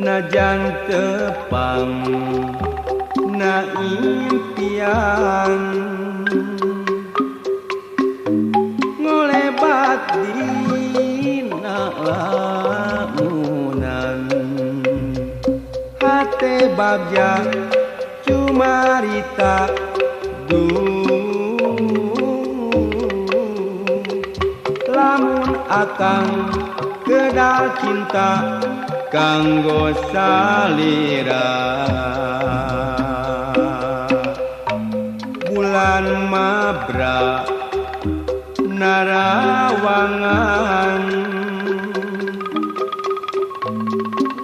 Najan tepang na impian ngolebat dina lamunan hate bagja cumarita duh lamun akang kedal cinta kanggo salira bulan mabra narawangan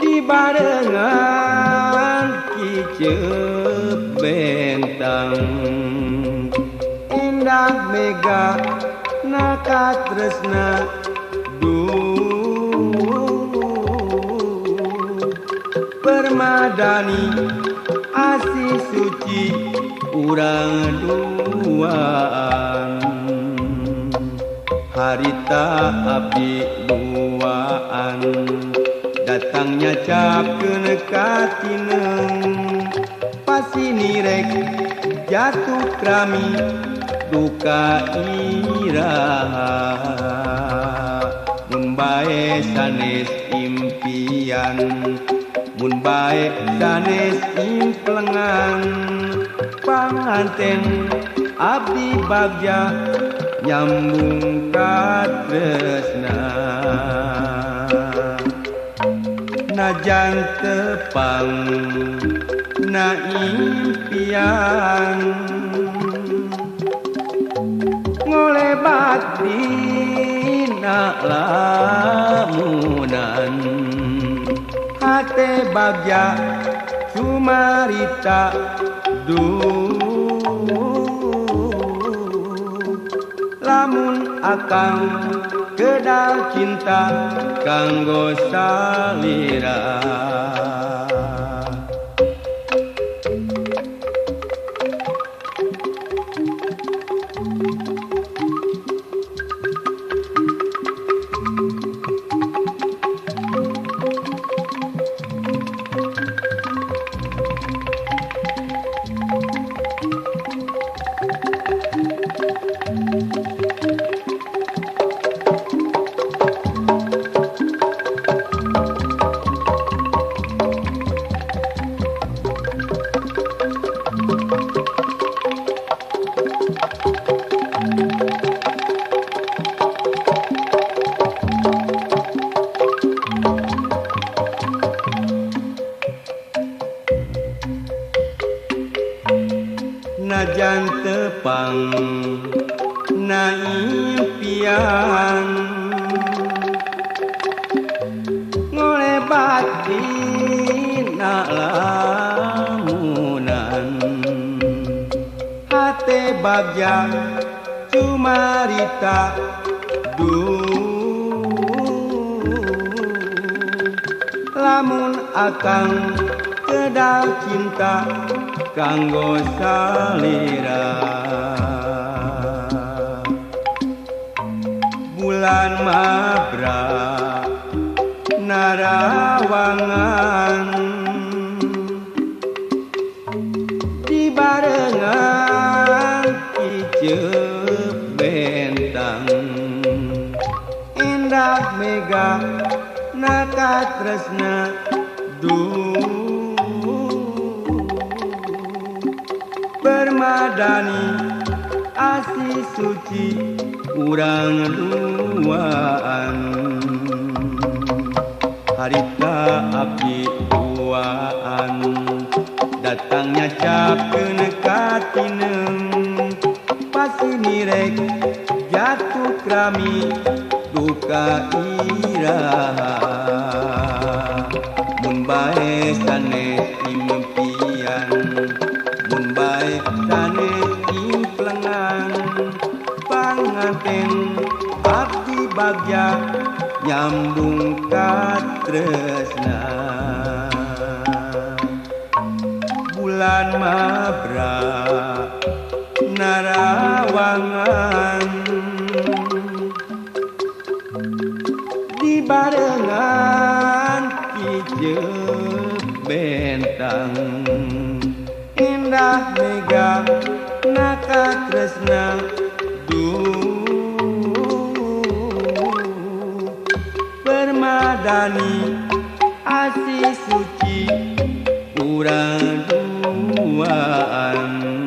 dibarengan kicep bentang endah mega nakatresna permadani asih suci urang duaan harita abdi duaan datangnya capkeun ka tineng pasinirek jatuh krami duka iraha mun bae sanes impian mun bae sanes implengan panganten abdi bagja nyambung katresna najan tepang na impian ngolebat dina lamunan hate bagja cumarita duh lamun akang kedal cinta kanggo salira. Najan tepang na impian ngolebat dina lamunan hate bagja cumarita duh lamun akang kedal cinta kanggo salira bulan mabra narawangan dibarengan kicep bentang endah mega nakatresna duh permadani asih suci urang duaan harita abdi duaan datangnya capkeun ka tineng pasinirek jatuh krami duka iraha mun bae sanes impian mun bae sanes implengan panganten abdi bagja nyambung katresna bulan mabra narawangan dibarengan kicep bentang. Indah mega naka tresna duh permadani asih suci urang duaan.